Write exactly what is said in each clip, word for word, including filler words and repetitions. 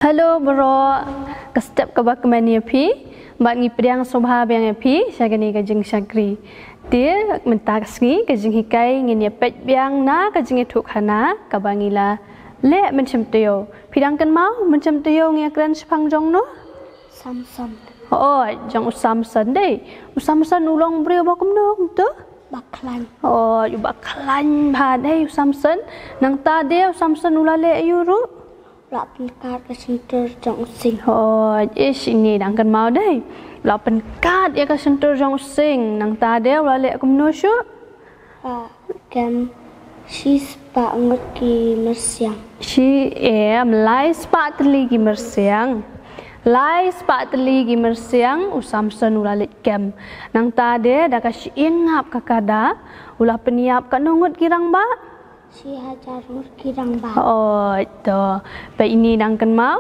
Hello bro, ka step kaba kmen ïa phi, bad ngi pdiang sngewbha biang ïa phi sha kane ka jingshakri. Te mynta ka sngi ka jinghikai ngin ïa peit biang na ka jingïathuhkhana kaba ngi la leh mynshem taïew. Phi dang kynmaw mynshem taïew ngi ïa kren shaphang jong no? Samson. Oh, jong u Samson dei. U Samson u long briew ba kumno kumto? Ba khlaiñ. Oh, u ba khlaiñ bha dei u Samson. Nangta de u Samson u la leh ïa u ruh. La pynkat ka shyntur jong u sing. Oh, ish, ini dang kynmaw dei. La pynkat ïa ka shyntur jong u sing. Nangta de u la leh kumno shuh? Ah, kem shi spah ngut ki myrsiang. Shi em lai spah tylli ki myrsiang. Lai spah tylli ki myrsiang u Samson u la leit kem. Nangta de da ka shi ïing ngap ka kada u la pynïap katno ngut ki rangbah? Shi hajar ngut ki rangbah. Oh, to. Ba ini dang kynmaw.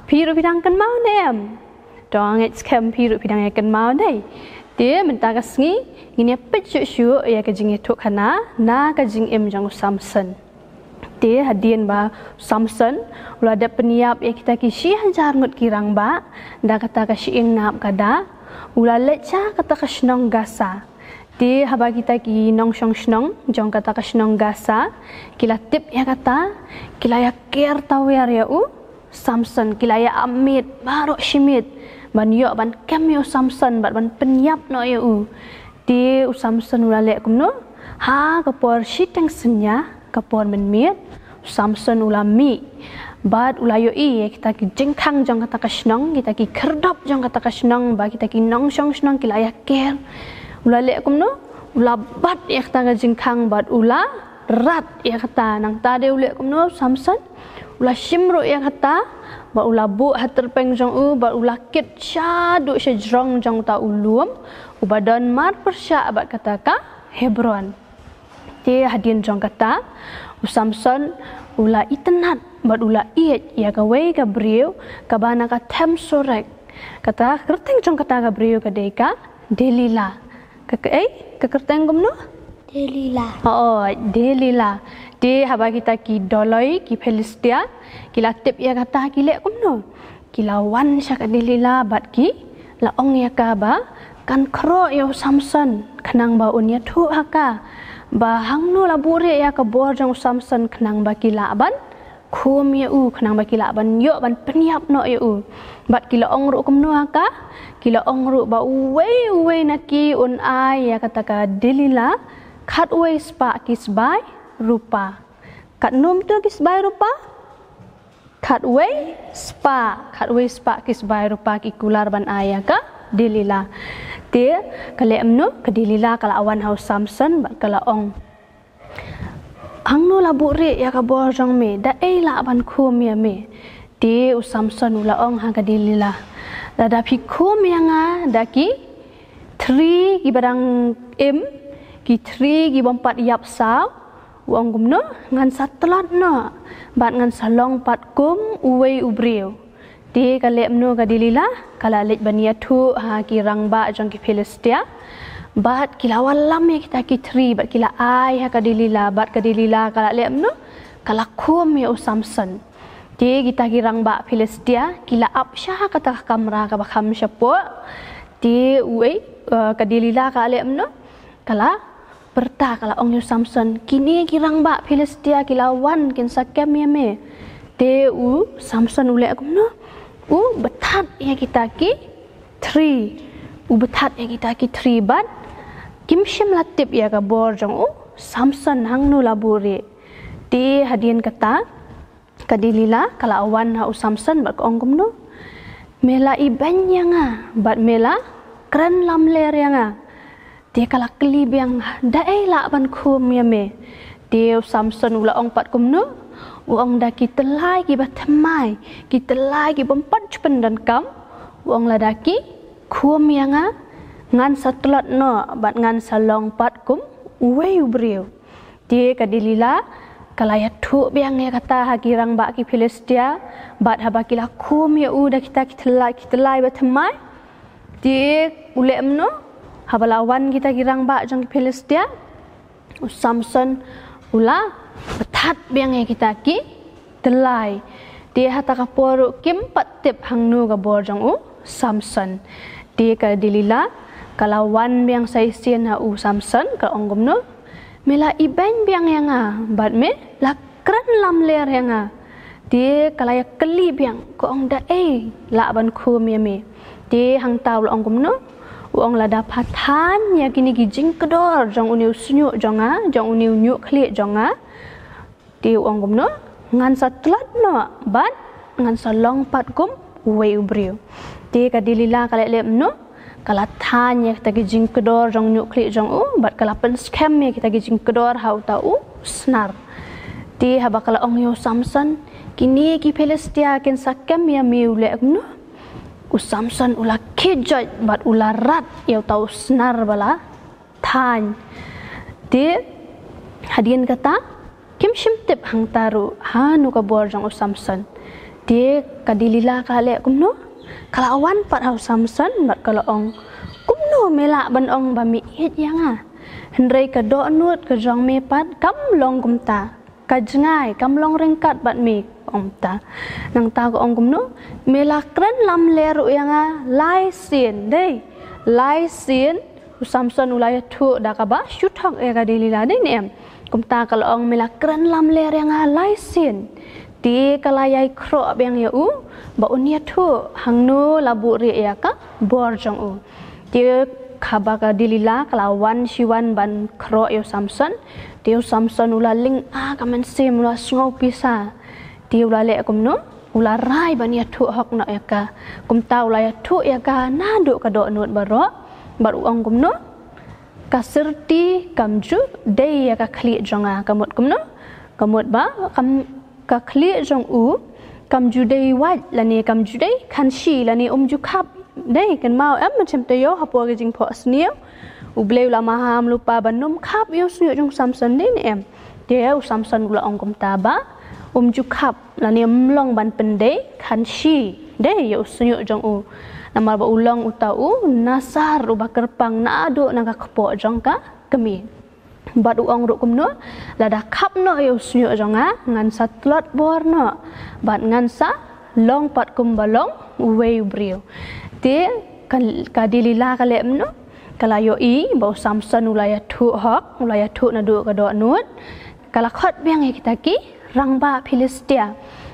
Phi ruh phi dang kynmaw ne em? To, ngeit skhem phi ruh phi dang ïa kynmaw dei. Te mynta ka sngi ngin ïa peit shuh shuh ïa ka jingïathuhkhana na ka jingim jong u Samson. Te hadien ba u Samson u la dep pynïap ïa kita ki shi hajar ngut ki rangbah da kata ka shi ïing ngap kada, u la leit sha kata ka shnong Gasa. Te haba kita ki nongshong shnong jong kata ka shnong Gasa ki la tip ïa kata, ki la ïa ker tawiar ïa u Samson, ki la ïa ap miet baroh shi miet ban ïoh ban kem ïa u Samson bad ban pynïap noh ïa u. Te u Samson u la leh kumno? Ha ka por shiteng synñia, ka por mynmiet, u Samson u la mih bad u la ïohi ïa kita ki jingkhang jong kata ka shnong, kita ki khyrdop jong kata ka shnong, ba kita ki nongshong shnong ki la ïa ker. U la leh kumno? U la bat ïa kata ka jingkhang bad u la rat ïa kata. Nangta de u leh kumno u Samson? U la shim ruh ïa kata bad u la buh ha tyrpeng jong u bad u la kit shaduh sha jrong jong uta u lum uba don marpyrshah bad kata ka Hebron. Te hadien jong kata u Samson u la itynnad bad u la ïeit ïa kawei ka briew kaba na ka them Sorek. Kata kyrteng jong kata ka briew ka dei ka Delila. Ka, ka, eh, ka kyrteng kumno? Delila. Oh, Delila. Te haba kita ki doloi ki Philistia ki la tip ïa kata ki leh kumno? Ki la wan sha ka Delila bad ki la ong ïa ka ba kan khroh ïa u Samson khnang ba un ïathuh ha ka ba hangno la buhrieh ïa ka bor jong u Samson khnang ba ki lah ban khum ïa u, khnang ba ki lah ban ïoh ban pynïap noh ïa u. Bad ki la ong ruh kumno ha ka? Ki la ong ruh ba uwei uwei na ki un ai ïa kata ka Delila khatwei spah ki sbai rupa. Katno mynta ki sbai rupa? Khatwei spah, khatwei spah ki sbai rupa ki kular ban ai ïa ka Delila. Te ka leh kumno? Ka Delila ka la wan ha u Samson bad ka la ong, hangno la buhrieh ïa ka bor jong me, da ei lah ban khum ïa me? Te u Samson u la ong ha ka Delila, lada phi khum ïa nga da ki thri kiba dang im, ki thri ki bym pat ïap saw, u ong kumno? Ngan sa tlot noh bad ngan sa long pat kum uwei u briew. Te ka leh kumno ka Delila? Ka la leit ban ïathuh ha ki rangbah jong ki Philistia. Bad ki la wallam ïa kita ki thri bad ki la ai ha ka Delila bad ka Delila ka la leh kumno? Ka la khum ïa u Samson. Te kita ki rangbah Philistia ki la ap sha kata ka kamra kaba kham shapoh. Te uwei, eh, ka Delila ka leh kumno? Ka la pyrta, ka la ong ïa u Samson, kine ki rangbah Philistia ki la wan kin sa kem ïa me. Te u Samson u leh kumno? U bthat ïa kita ki thri. U bthat ïa kita ki thri bad kim shym la tip ïa ka bor jong u Samson hangno la buhrieh. Te hadien kata ka Delila ka la wan ha u Samson bad ka ong kumno? Me la ibeiñ ïa nga bad me la kren lamler ïa nga. Te ka la kylli biang, da ei lah ban khum ïa me? Te u Samson u la ong pat kumno? U ong, da ki tyllai kiba thymmai, ki tyllai ki bym pat ju pyndonkam. U ong, lada ki khum ïa nga, ngan sa tlot noh bad ngan sa long pat kum uwei u briew. Te ka Delila ka la ïathuh biang ïa kata ha ki rangbah ki Philistia bad haba ki la khum ïa u da kita ki tyllai, ki tyllai ba thymmai. Te u leh kumno? Haba la wan kita ki rangbah jong ki Philistia, u Samson u la bthat biang ïa kita ki tyllai. Te ha kata ka por ruh kim pat tip hangno ka bor jong u Samson. Te ka Delila ka la wan biang sa shisien ha u Samson, ka ong kumno, me la ibeiñ biang ïa nga bad me la kren lamler ïa nga. Te ka la ïa kylli biang, ka ong, da ei lah ban khum ïa me? Te hangta u la ong kumno? U ong, lada pha thaiñ ïa kine ki jingkdor jong une u shñiuh jong nga, jong une u ñiuh khlieh jong nga, te u ong kumno, ngan sa tlot noh bad ngan sa long pat kum uwei u briew. Te ka Delila ka leh leh kumno? Ka la thaiñ ïa kita ki jingkdor jong u ñiuh khlieh jong u bad ka la pynskhem ïa kita ki jingkdor ha uta u snar. Te haba ka la ong ïa u Samson, kine ki Philistia kin sa kem ïa me, u leh kumno? U Samson u la khie joit bad u la rat ïa uta u snar ba la thaiñ. Te hadien kata kim shym tip hangta ruh hangno ka bor jong u Samson. Te ka Delila ka leh kumno? Ka la wan pat ha u Samson bad ka la ong, kumno me lah ban ong ba me ïeit ïa nga, hynrei ka dohnud ka jong me pat kam long kumta, ka jngai kam long ryngkat bad me, ong kumta. Nangta ka ong kumno? Me la kren lamler ruh ïa nga lai sien, dei, lai sien. U Samson u la ïathuh da kaba shu thok ïa ka Delila, dei ne em? Kumta ka la ong, me la kren lamler ïa nga lai sien. Te ka la ïai khroh biang ïa u ba un ïathuh hangno la buhrieh ïa ka bor jong u. Te haba ka Delila ka la wan shi wan ban khroh ïa u Samson, te u Samson u la lynga ka mynsiem, u la sngew pisa. Te u la leh kumno? U la rai ban ïathuh hok noh ïa ka. Kumta u la ïathuh ïa ka naduh ka dohnud baroh bad u ong kumno? Ka syrti kam ju dei ïa ka khlieh jong nga. Ka mut kumno? Ka mut ba kam, ka khlieh jong u kam ju dei wait lane kam ju dei khanshi lane um ju khap. Dei, kynmaw em, mynshem taïew hapoh ka jingphohsniew U Blei u la maham lypa ban ym khap ïa u shñiuh jong u Samson, dei ne em? Te u Samson u la ong kumta ba um ju khap lane um long ban pyndei khanshi, dei, ïa u shñiuh jong u. Namar ba u long uta u nasar uba kyrpang naduh na ka kpoh jong ka kmie. Bad u ong ruh kumno? Lada khap noh ïa u shñiuh jong nga, ngan sa tlot bor noh bad ngan sa long pat kumba long uwei u briew. Te ka, ka Delila ka leh kumno? Ka la ïohi ba u Samson u la ïathuh hok, u la ïathuh naduh ka dohnud. Ka la khot biang ïa kita ki rangbah Philistia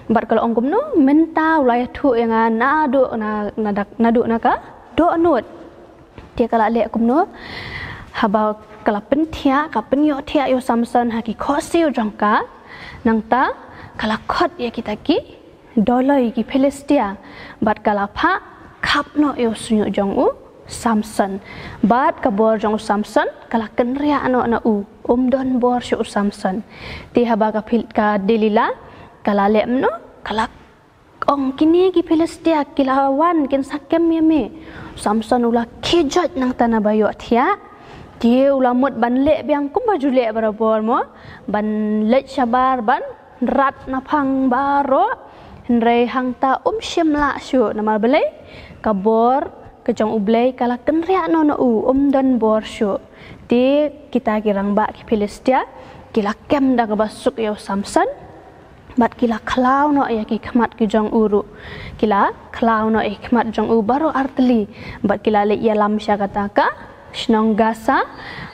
bad ka la ong kumno? Mynta u la ïathuh ïa nga naduh na, na dak-, naduh na ka dohnud. Te ka la leh kumno? Haba ka la pynthiah, ka pynïohthiah ïa u Samson ha ki khohsiew jong ka, nangta ka la khot ïa kita ki doloi ki Philistia bad ka la phah khap noh ïa u shñiuh jong u Samson. Bad ka bor jong u Samson ka la kynriah noh na u, um don bor shuh u Samson. Te haba ka Phil-, ka Delila ka la leh kumno? Ka la ong, kine ki Philistia ki la wan kin sa kem ïa me. U Samson u la khie joit nangta naba ïohthiah. Te u la mut ban leh biang kumba ju leh barabor mo, ban leit shabar ban rat naphang baroh. Hynrei hangta um shym lah shuh, namar balei? Ka bor ka jong U Blei ka la kynriah noh na u, um don bor shuh. Te kita ki rangbah ki Philistia ki la kem da kaba suk ïa u Samson bad ki la khlaw noh ïa ki khmat ki jong u ruh. Ki la khlaw noh ïa ki khmat jong u baroh artylli bad ki la leit ïalam sha kata ka shnong Gaza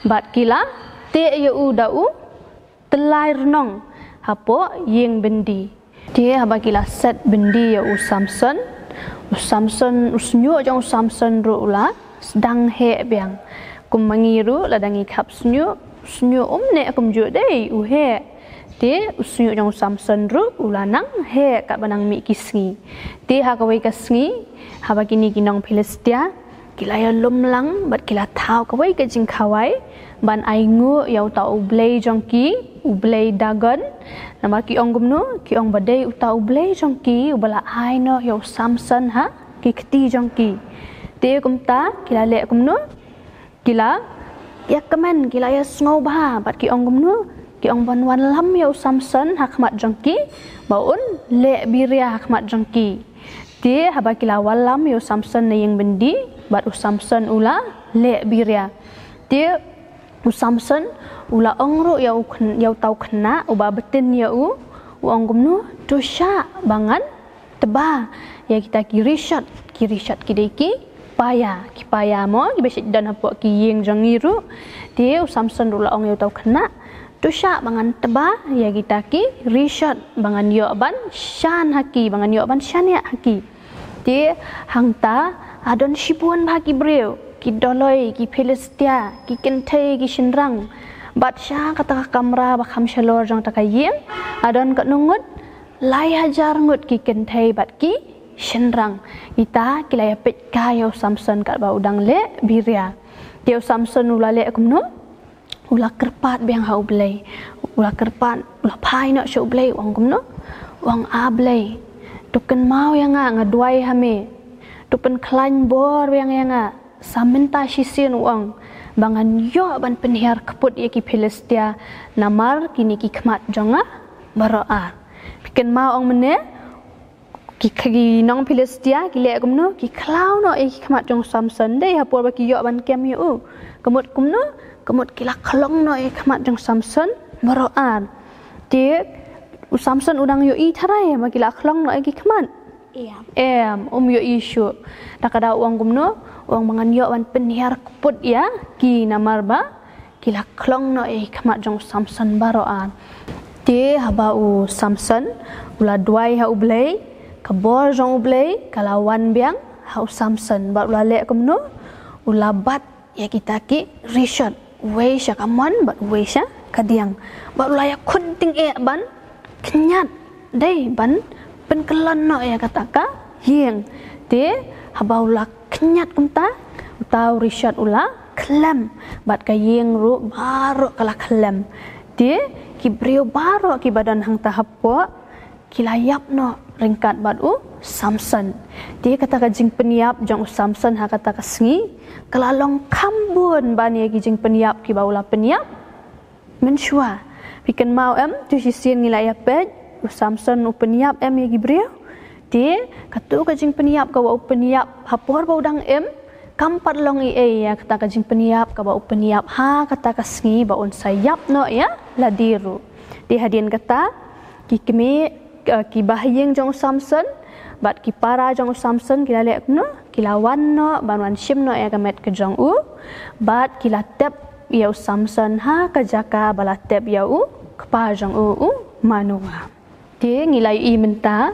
bad ki la teh ïa u da u tyllai rnong hapoh ïing byndi. Te haba ki la set byndi ïa u Samson, u Samson, u shñiuh jong u Samson ruh u la sdang heh biang. Kum ma ngi ruh lada ngi khap shñiuh, u shñiuh um neh kumjuh, dei, u heh. Te u shñiuh jong u Samson ruh u la nang heh katba nang mih ki sngi. Te ha kawei ka sngi, haba kine ki nong Philistia ki la ïalum lang bad ki la thaw kawei ka jingkhawai ban ainguh ïa uta u blei jong ki, u blei Dagon. Namar ki ong kumno? Ki ong ba dei uta u blei jong ki uba la ai noh ïa u Samson ha ki kti jong ki. Te kumta ki la leh kumno? Ki la ïakmen, ki la ïasngewbha bad ki ong kumno? Ki ong ban wallam ïa u Samson ha khmat jong ki, ba un leh biria ha khmat jong ki. Te haba ki la wallam ïa u Samson na ïing byndi, bad u Samson u la leh biria. Te u Samson u la ong ruh ïa u khn-, ïa uta u khynnah uba btin ïa u, u ong kumno? To shah ba ngan tba ïa kita ki rishot, ki rishot ki dei ki paia, ki paia mo, kiba shait don hapoh ki ïing jong ngi ruh. Te u Samson ruh u la ong ïa uta u khynnah, to shah ba ngan tba ïa kita ki rishot, ba ngan ïoh ban shan ha ki, ba ngan ïoh ban shaniah ha ki. Te hangta, ha don shibun bha ki briew, ki dolloi, ki Philistia, ki kynthei, ki shynrang. Bad sha kata ka kamra ba kham shalor jong kata ka ïing, ha don katno ngut, lai hajar ngut ki kynthei bad ki shynrang. Kita ki la ïa peit kai ïa u Samson katba u dang leh biria. Te u Samson u la leh kumno? U la kyrpad biang ha U Blei. U la kyrpad, u la phai noh sha U Blei, u ong kumno? U ong, A Blei, to kynmaw ïa nga, nga duwai ha me. To pynkhlaiñ bor biang ïa nga. Sa mynta shisien, u ong, ba ngan ïoh ban pynhiar kput ïa ki Philistia namar kine ki khmat jong nga baroh ar. Phi kynmaw, ong mynne, ki, ki nong Philistia ki leh kumno? Ki khlaw noh ïa ki khmat jong u Samson, dei ha por ba ki ïoh ban kem ïa u. Ka mut kumno? Ka mut ki la khlong noh ïa ki khmat jong u Samson baroh ar. Te u Samson u dang ïohi tharai ba ki la khlong noh ïa ki khmat? Em. Em, um ïohi shuh. Te ka dei, u ong kumno? U ong ba ngan ïoh ban pynhiar kput ïa ki namar ba ki la khlong noh ïa ki khmat jong u Samson baroh ar. Te haba u Samson u la duwai ha U Blei, ka bor jong U Blei ka la wan biang ha u Samson bad u la leh kumno? U la bat ïa kita ki rishot, uwei sha kamon bad uwei sha kadiang. Bad u la ïakhun tyngeh ban khñiat, dei ban pynkyllon noh ïa kata ka ïing. Te haba u la khñiat kumta, uta u rishot u la khlem, bad ka ïing ruh baroh ka la khlem. Te ki briew baroh kiba don hangta hapoh ki la ïap noh ryngkat bad u Samson. Te kata ka jingpynïap jong u Samson ha kata ka sngi ka la long kham bun ban ïa ki jingpynïap kiba u la pynïap mynshuwa. Phi kynmaw em, tu shisien ngi la ïa peit, u Samson u pynïap em ïa ki briew? Te kato ka jingpynïap kaba u pynïap ha por ba u dang im, kam pat long ei ei ïa kata ka jingpynïap kaba u pynïap ha kata ka sngi ba un sa ïap noh ïa lade ruh. Te hadien kata, ki kmie, eh, kiba ha ïing jong u Samson bad ki para jong u Samson ki la leh kumno? Ki la wan noh ban wan shim noh ïa ka met ka jong u, bad ki la tep ïa u Samson ha ka jaka ba la tep ïa u kpa jong u, u Manoa. Te ngi la ïohi mynta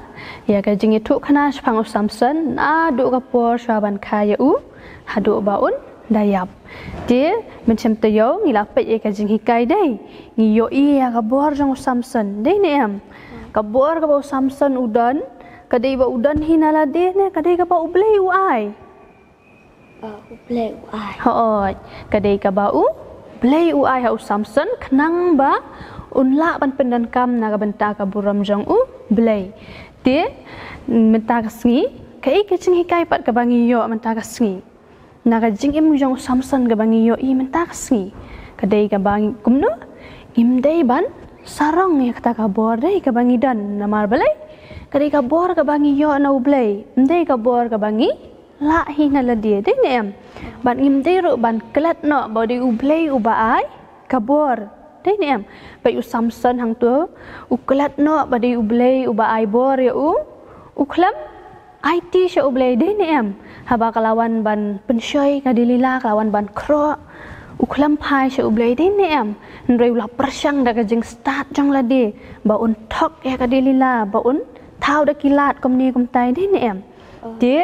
ïa ka jingïathuhkhana shaphang u Samson naduh ka por shuwa ban kha ïa u haduh ba un da ïap. Te mynshem taïew ngi la peit ïa ka jinghikai, dei, ngi ïohi ïa ka bor jong u Samson, dei ne em? Ka bor kaba u Samson u don, ka dei ba u don hi na lade ne ka dei kaba U Blei u ai? Ba U Blei u ai. Hooid, ka dei kaba U Blei u ai ha u Samson khnang ba un lah ban pyndonkam na ka bynta ka burom jong U Blei. Te mynta ka sngi, kaei ka jinghikai pat kaba ngi ïoh mynta ka sngi na ka jingim jong u Samson kaba ngi ïohi mynta ka sngi? Ka dei kaba ngi, kumno? Ngim dei ban sarong ïa kata ka bor, dei, kaba ngi don, namar balei? Ka dei ka bor kaba ngi ïoh na U Blei, ym dei ka bor kaba ngi lah hi na lade, dei ne em? Bad ngim dei ruh ban klet noh ba dei U Blei uba ai ka bor, dei ne em? Peit u Samson hangto, u klet noh ba dei U Blei uba ai bor ïa u, u khlem aiti sha U Blei, dei ne em? Haba ka la wan ban pynshoi ka Delila, ka la wan ban khroh, u khlem phai sha U Blei, dei ne em? Hynrei u la pyrshang da ka jingstad jong lade ba un thok ïa ka Delila, ba un thaw da ki lad kumne kumtai, dei ne em? Te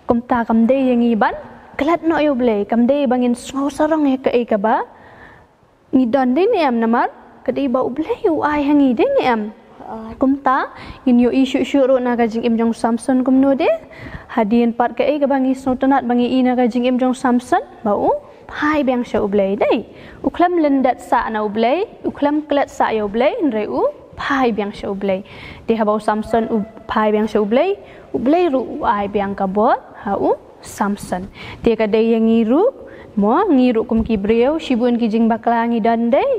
kumta kam dei ïa ngi ban klet noh ïa U Blei, kam dei ba ngin sngew sarong ïa kaei kaba ngi don, dei ne em, namar ka dei ba U Blei u ai ha ngi, dei ne em? Kumta ngin ïohi shuh shuh ruh na ka jingim jong u Samson kumno de. Hadien pat kaei kaba ngi sngewtynnat ba ngi i na ka jingim jong u Samson, ba u phai biang sha U Blei, dei. U khlem lyndet sah na U Blei, u khlem klet sah ïa U Blei, hynrei u phai biang sha U Blei. Te haba u Samson u phai biang sha U Blei, U Blei ruh u ai biang ka bor ha u Samson. Te ka dei ïa ngi ruh, mo, ngi ruh kum ki briew, shibun ki jingbakla ngi don, dei.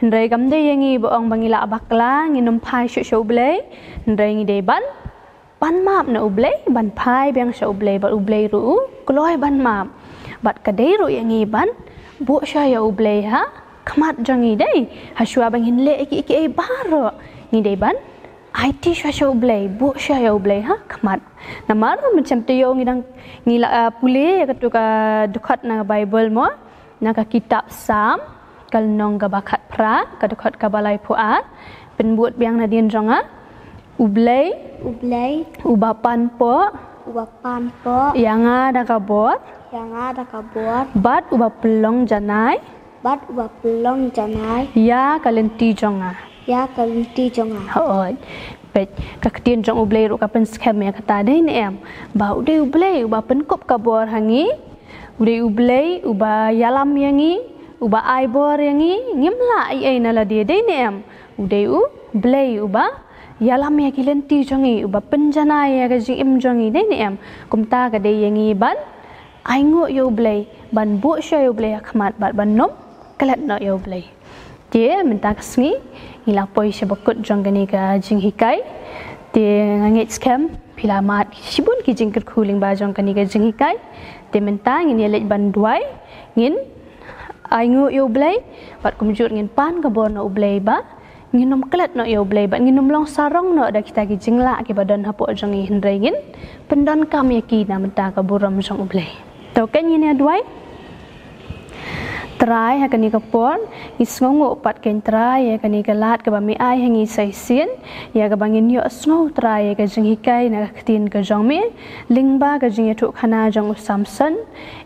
Hynrei kam dei ïa ngi ba ong ba ngi lah bakla, ngin ym phai shuh sha U Blei. Hynrei ngi dei ban pan map na U Blei, ban phai biang sha U Blei, bad U Blei ruh u kloi ban map. Bad ka dei ruh ïa ngi ban buh sha ïa U Blei ha khmat jong ngi, dei. Hashuwa ba ngin leh ïa ki, ïa kiei baroh, ngi dei ban Aiti shuwa sha U Blei, buh shuwa ïa U Blei ha khmat. Namar mynshem taïew ngi dang ngi la, ah, pule ïa katu ka dkhot na Baibl mo, na ka kitab Salm, ka lynnong kaba khatphra, ka dkhot kaba laiphew ar. Pynbud biang nadien jong nga. U Blei, U Blei, uba pan poh, uba pan poh, ïa nga da ka bor, ïa nga da ka bor, bad uba pynlong janai, bad uba pynlong janai, ïa ka lynti jong nga, ïa ka lynti jong nga. Hooid. Peit, ka ktien jong U Blei ruh ka pynskhem ïa kata, dei ne em? Ba u dei U Blei uba pynkup ka bor ha ngi, u dei U Blei uba ïalam ïa ngi, uba ai bor ïa ngi, ngim lah ei ei na lade, dei ne em? U dei U Blei uba ïalam ïa ki lynti jong ngi, uba pynjanai ïa ka jingim jong ngi, dei ne em? Kumta ka dei ïa ngi ban ainguh ïa U Blei, ban buh shuwa ïa U Blei ha khmat bad ban nym klet noh ïa U Blei. Te mynta ka sngi ngi la poi sha ba kut jong kane ka jinghikai. Te nga ngeit skhem phi la mad shibun ki jingkyrkhu lyngba jong kane ka jinghikai. Te mynta ngin ïa leit ban duwai, ngin ainguh ïa U Blei bad kumjuh ngin pan ka bor na U Blei ba ngin nym klet noh ïa U Blei bad ngin nym long sarong noh da kita ki jinglah kiba don hapoh jong ngi, hynrei ngin pyndonkam ïa ki na bynta ka burom jong U Blei. To kan ngin ïa duwai. Trai, ha kane ka por ngi sngewnguh pat, ko Trai, ïa kane ka lad kaba me ai ha ngi sa shisien, ïa kaba ngin ïohsngew, Trai, ïa ka jinghikai na ka ktien ka jong me lyngba ka jingïathuhkhana jong u Samson.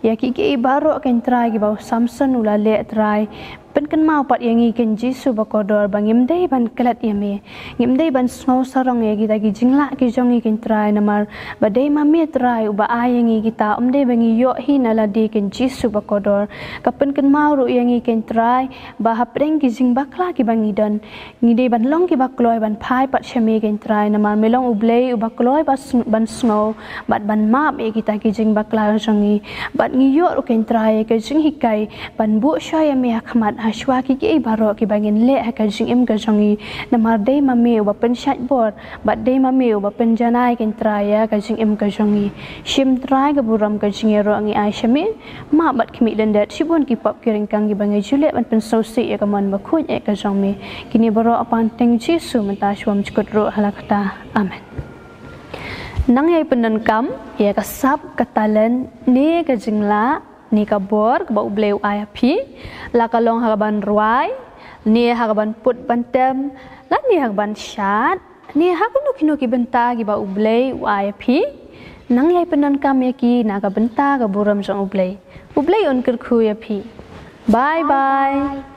Ïa kiei kiei baroh, ko Trai, kiba u Samson u la leh, Trai, pynkynmaw pat ïa ngi, ko Jisu ba kordor, ba ngim dei ban klet ïa me, ngim dei ban sngew sarong ïa kita ki jinglah ki jong ngi, ko Trai, namar ba dei ma me, Trai, uba ai ïa ngi kita, ym dei ba ngi ïoh hi na lade, ko Jisu ba kordor. Ka pynkynmaw ruh ïa ngi, ko Trai, ba hapdeng ki jingbakla kiba ngi don, ngi dei ban long kiba kloi ban phai pat sha me, ko Trai, namar me long U Blei uba kloi ba sng-, ban sngew bad ban map ïa kita ki jingbakla jong ngi. Bad ngi ïoh ruh, ko Trai, ïa ka jinghikai ban buh shuwa ïa me ha khmat ha shuwa kiei kiei baroh kiba ngin leh ha ka jingim ka jong ngi, namar dei ma me uba pynshait bor bad dei ma me uba pynjanai, ko Trai, ïa ka jingim ka jong ngi. Shim, Trai, ka burom ka jingïaroh ngi ai sha me. Map bad khmih lyndet shibun ki pop ki ryngkang kiba ngi ju leh ban pynsngewsih ïa ka mon bakhuid eh ka jong me. Kine baroh ha ka kyrteng Jisu mynta shuwa, mynjukut ruh ha la katta. Amen. Nang ïai pyndonkam ïa ka sap, ka talent, ne ka jinglah, ne ka bor kaba U Blei u ai ha phi, la ka long ha kaban rwai, ne ha kaban put ban tem, lane ha kaban shad, ne ha kino kino ki bynta kiba U Blei u ai ha phi. Nang ïai pyndonkam ïa ki na ka bynta ka burom jong U Blei. U Blei un kyrkhu ïa phi. Bye bye.